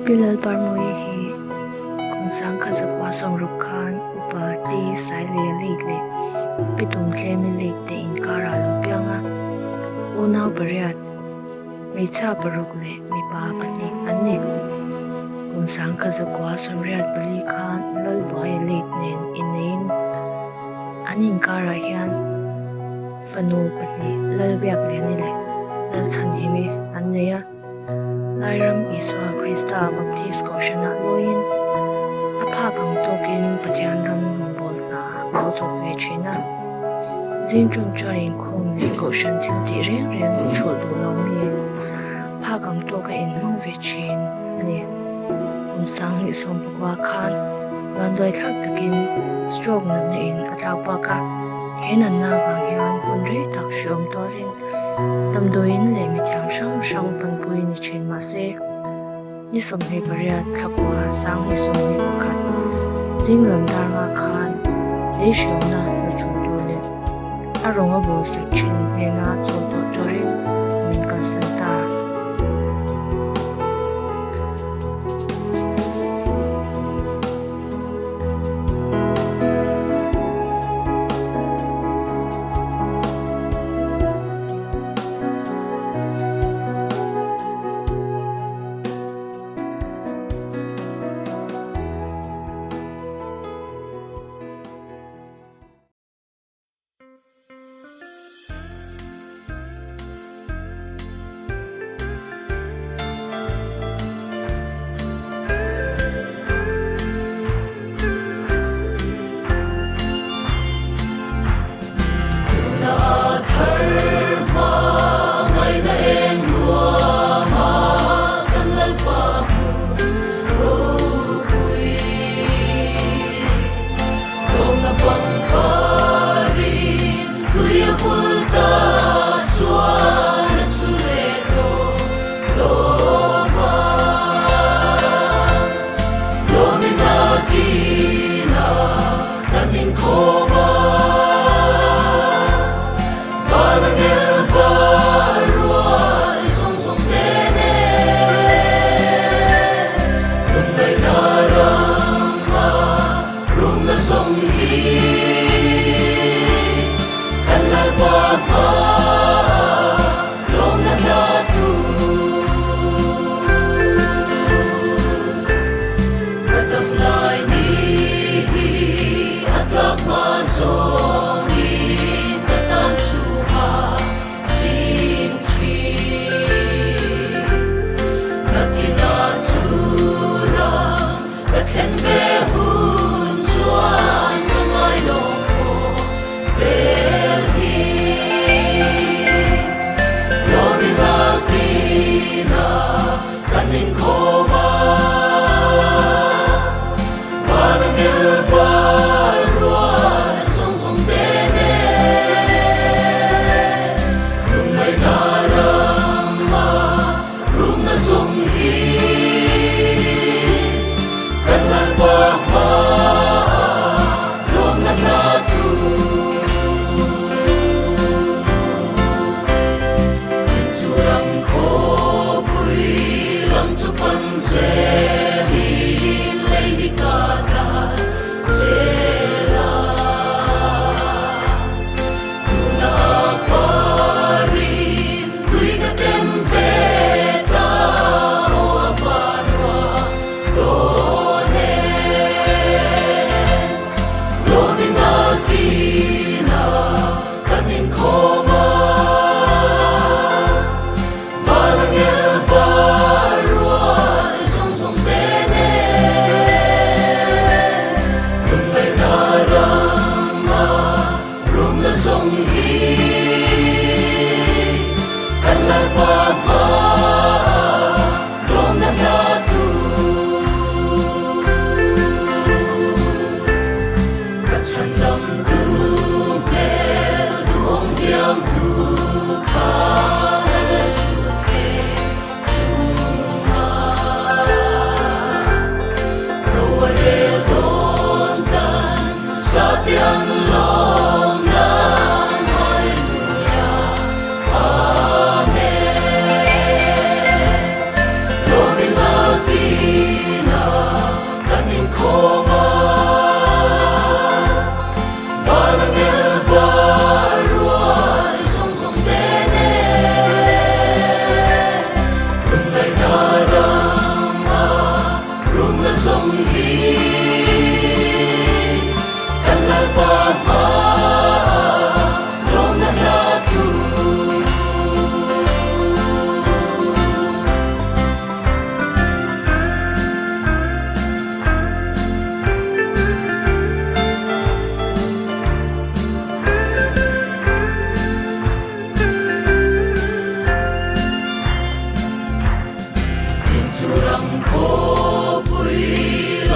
Pi Lalparmawii hi kum 1960 khan Upa T. Saileia Late leh Pi Tumtlemi Late te inkarah a lo piang a. Unau pariat, hmeichhia paruk leh mipa pahnih an ni. Kum 1984 khan Lalbuaia Late nen inneiin an inkarah hian fanu pahnih Lalbiakliani leh Lalchhanhimi an nei a. Lairam Isua Krista Baptist Kohhranah lawiin a phak ang tawkin Pathian ram rawnbawl hna a lo thawk ve thin a. Zing tawngtai inkhawm leh Kohhran thil tih reng reng chhulh duh lo mi phak ang tawka inhmang ve thin a ni. Kum 2019 khan vanduaithlak takin stroke natna in a tlak bak a, he natna avang hian hun rei tak hreawm tuarin Damdawiin leh mithiam hrang hrang panpui ni thin mahse, ni 28 thlakua 2021 zing lam dar nga khan lei hriamna hnuchhawn tur leh a rawng a bawl sak thin hnena chawl tawh turin min kalsan ta.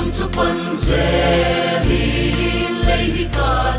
Lam chu pan zelin lei hi kai.